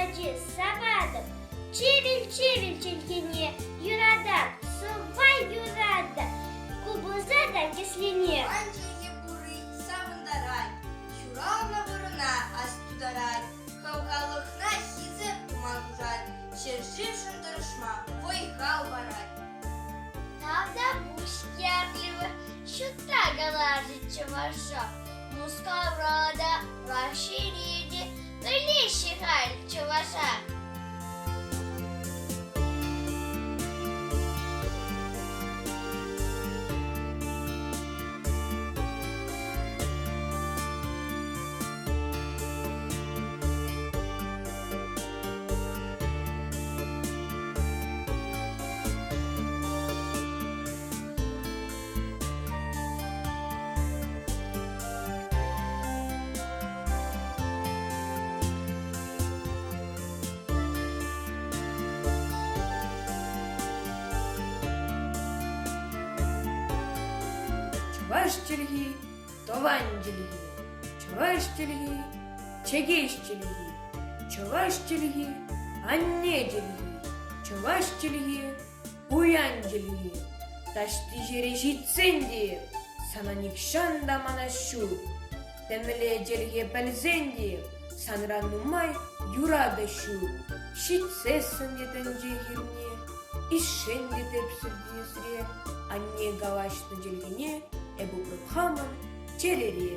ачи саватӑп, чӗвӗл-чӗвӗл чӗлхене юратап, сӑвва юратап, купӑса та кӗслене. Тӑван чӗлхе пурри савӑнтарать, ҫуралнӑ вырӑна астутарать, хавхалӑхна хисеп тума хушать, ҫӗршывшӑн тӑрӑшма вӑй-хал парать. Тавтапуҫ, Яковлева, ҫутта каларӗ чӑваша. Мускавра та, Раҫҫейре те пӗлеҫҫӗ халь чӑваша. Чӑваш чӗлхи, тӑван чӗлхи, чӑваш чӗлхи, чӗкеҫ чӗлхи, чӑваш чӗлхи, анне чӗлхи, чӑваш чӗлхи, пуян чӗлхи. Таҫти ҫӗре ҫитсен те сана нихҫан та манас ҫук. Темле чӗлхе пӗлсен те санран нумай юрату ҫук. Ҫитсессӗн те тӗнче хирне, ишсен те тӗпсӗр тинӗсре анне калаҫнӑ чӗлхене эп упрӑп хамӑн чӗрере.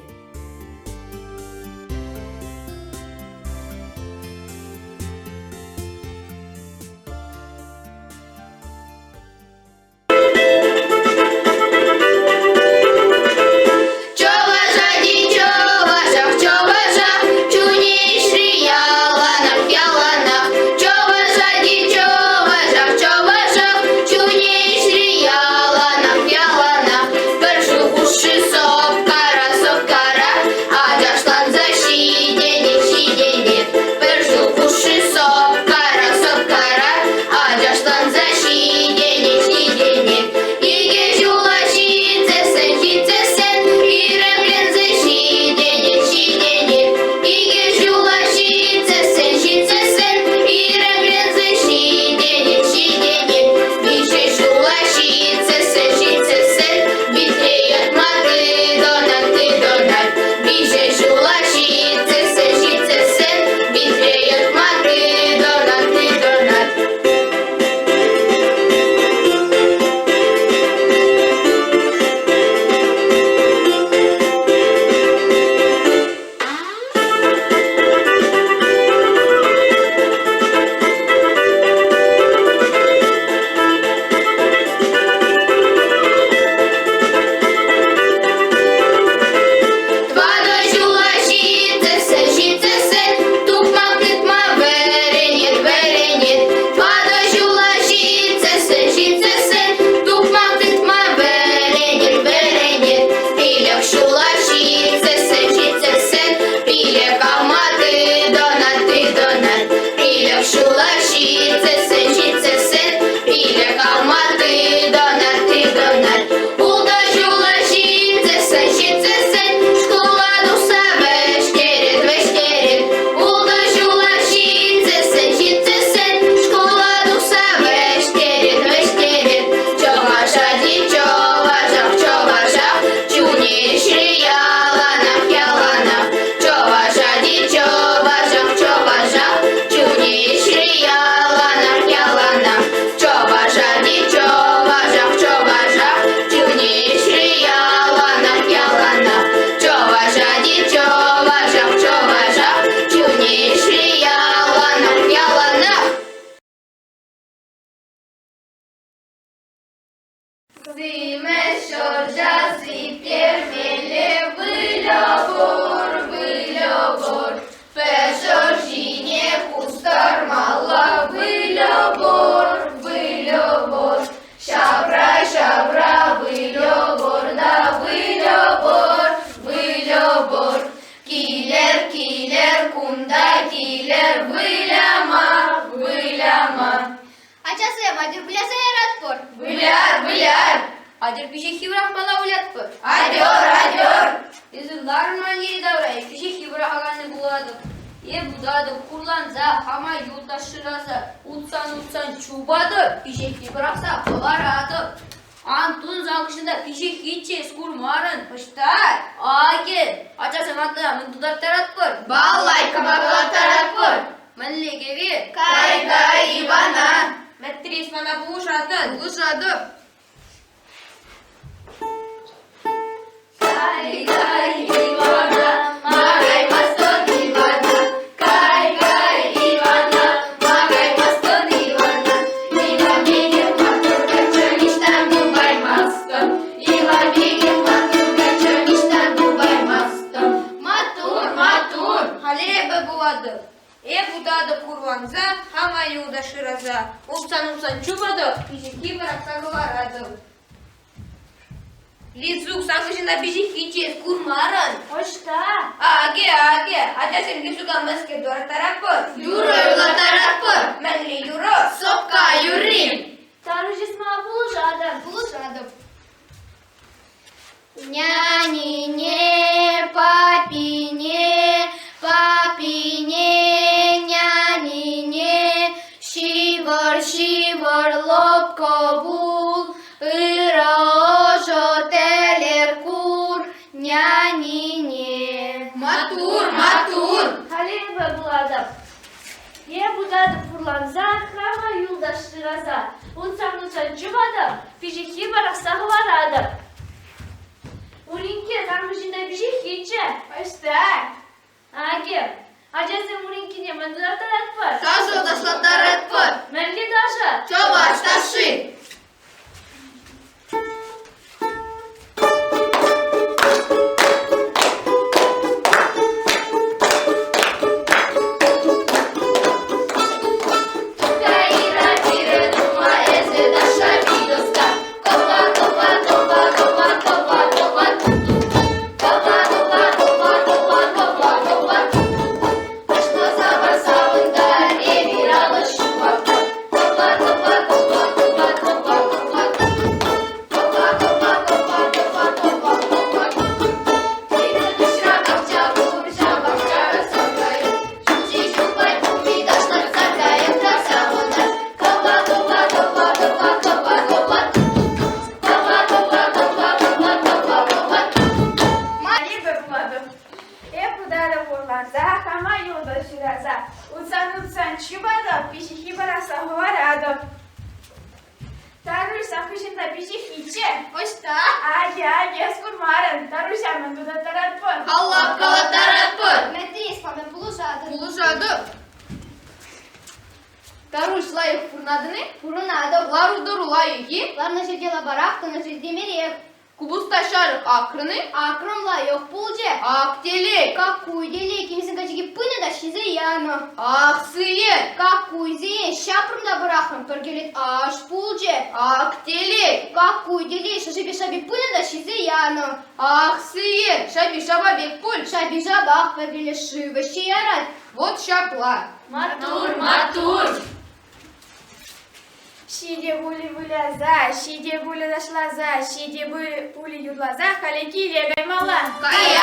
Чӑваш чӑвашах, чӑвашах, чунӗ ӗҫри яланах, яланах. Чӑваш чӑвашах, чӑвашах, чунӗ ӗҫри яланах, яланах. Пӗр ҫул хушши сӑпкара, сӑпкара, ачашланса ҫитӗнет, ҫитӗнет. Пӗр ҫул хушши сӑпкара, сӑпкара, ачашланса ҫитӗнет, ҫитӗнет. Икӗ ҫула ҫитсессӗн, ҫитсессӗн, ирӗкленсе ҫитӗнет, ҫитӗнет. Икӗ ҫула ҫитсессӗн, ҫитсессӗн, ирӗкленсе ҫитӗнет, ҫитӗнет. Виҫӗ ҫула ҫитсессӗн, ҫитсессӗн, витре йӑтма тытӑнать, тытӑнать. Виҫӗ ҫула ҫитсессӗн, ҫитсессӗн, витре йӑтма тытӑнать, тытӑнать. Тӑватӑ ҫула ҫитсессӗн, ҫитсессӗн, тукмак тытма вӗренет, вӗренет. Тӑватӑ ҫула ҫитсессӗн, ҫитсессӗн, тукмак тытма вӗренет, вӗренет. Пилӗк ҫула ҫитсессӗн, ҫитсессӗн, пилӗк авма тытӑнать, тытӑнать. Пилӗк ҫула ҫитсессӗн, ҫитсессӗн, пилӗк авма тытӑнать, тытӑнать. Ултӑ ҫула ҫитсессӗн, ҫитсессӗн, шкула тухса вӗҫтерет, вӗҫтерет. Ултӑ ҫула ҫитсессӗн, ҫитсессӗн, шкула тухса вӗҫтерет, вӗҫтерет. Чӑваш ачи чӑвашах, чӑвашах, чунӗ ӗҫре яланах, яланах. Чӑваш ачи чӑвашах, чӑвашах, чунӗ ӗҫре яланах, яланах. Чӑваш ачи чӑвашах, чӑвашах, чунӗ ӗҫре яланах, яланах. Чӑваш ачи чӑвашах, чӑвашах, чунӗ ӗҫре яланах, яланах. Симӗс шӑрҫа сиктермелле выльӑпӑр, выльӑпӑр. Пӗр шӑрҫине кустармалла выльӑпӑр, выльӑпӑр. Ҫавра-ҫавра выльӑпӑр та выльӑпӑр, выльӑпӑр. Килӗр, килӗр, кунта килӗр, выляма, выляма. Ачасем, атьӑр выляса яратпӑр. Выляр, выляр! Атьӑр пиҫиххи пӑрахмалла вылятпӑр. Атьӑр, атьӑр! Эсӗ лар ман йӗри-тавра, пиҫиххи пӑрахаканни пулатӑп. Эп утатӑп хурланса, хама юлташ шыраса, утсан-утсан чупатӑп, пиҫиххи пӑрахса хӑваратӑп. Антун зал хыҫӗнче пиҫиххиччӗ, эс курмарӑн. Ӑҫта? Акӑ, ачасем антана мӗн тутарттаратпӑр? Балалайкӑпа калаттаратпӑр. Мӗнле кӗве? Кай-кай, Ивана! Мӗтрис мана пулӑшатӑн? Пулӑшатӑп. Кай-кай, Ивана, макаймастӑн, Ивана. Кай-кай, Ивана, макаймастӑн, Ивана. Иван пекех маттур каччӑ ниҫтан тупаймастӑн. Иван пекех маттур каччӑ ниҫтан тупаймастӑн. Маттур, маттур! Халӗ эпӗ пулатӑп. Эп утатӑп хурланса, хама юлташ шыраса. Утсан-утсан чупатӑп, пиҫиххи пӑрахса хӑваратӑп. Лисук, сан хыҫҫӑн пиҫиххиччӗ, эс курмарӑн. Ӑҫта? Акӑ, акӑ, ачасем Лисука мӗскер тӑраттаратпӑр? Юрӑ юрлаттаратпӑр. Мӗнле юрӑ? Сӑпка юрри. Таруҫ мана пулӑшатӑн. Пулӑшатӑп. Нянине, папине, папине, нянине, ҫывӑр, ҫывӑр, лӑпкӑ пул, ырӑ ӑшӑ тӗлӗк кур, нянине. Маттур, маттур! Халӗ эпӗ пулатӑп. Эп утатӑп хурланса, хама юлташ шыраса. Утсан-утсан чупатӑп, пиҫиххи пӑрахса хӑваратӑп. Уринкке, сан хыҫӑнта пиҫиххиччӗ. Ӑҫта? Акӑ, ачасем Уринккене мӗн тутарттаратпӑр? Ташӑ ташлаттаратпӑр. Мӗнле ташӑ? Чӑваш ташши. Каира пирӗн ума эсӗ ташша пит ӑста. Копа, копа, копа, копа, копа, копа, туп-туп. Копа, копа, копа, копа, копа, копа, туп-туп. Ташласа парса унта эпир алӑ ҫупатпӑр. Копа, копа, копа, копа, копа, копа, туп-туп. Копа, копа, копа, копа, копа, копа, туп-туп. Пирӗн хыҫра пахча пур, ҫав пахчара саркайӑк. Ҫулҫи ҫулпай пулми ташлатса кайӑк та савӑнать. Копа, копа, копа, копа, копа, копа, туп-туп. Копа, копа, копа, копа, копа, копа, туп-туп. Эпӗ пулатӑп. Эп утатӑп хурланса, хама юлтӑш шыраса. Утсан-утсан чупатӑп, пиҫиххи пӑрахса хӑваратӑп. Таруҫ, сан хыҫҫӑн пиҫиххиччӗ. Ӑҫта? Акӑ, акӑ, эс курмарӑн. Таруҫа мӗн тутарттаратпӑр? Халлап калаттаратпӑр. Мӗтрис, мана пулӑшатӑн. Пулӑшатӑп. Таруҫ лайӑх пурӑнатӑн-и? Пурӑнатӑп. Лару-тӑру лайӑх-и? Ларнӑ ҫӗрте лапарах, тӑнӑ ҫӗрте мерех. Купӑста ҫарӑк акрӑн-и? Акрӑм лайӑх пулчӗ. Ак телей! Какуй телей, кимсен качаки пынӑ та ҫисе янӑ. Ах, сиен! Какуй сиен, ҫапрӑм та пӑрахрӑм, пӗр кӗлет аш пулчӗ. Ак телей! Какуй телей, шӑшипе шапи пынӑ та ҫисе янӑ. Ах, сиен! Шапи шапа пек пуль. Шапи шапах пӗр кӗлет шыв ӗҫсе ярать. Вот ҫапла. Маттур, маттур! Ҫите пулӗ выляса, ҫите пулӗ ташласа, ҫите пулӗ юрласа халӗ киле каймалла. Кая!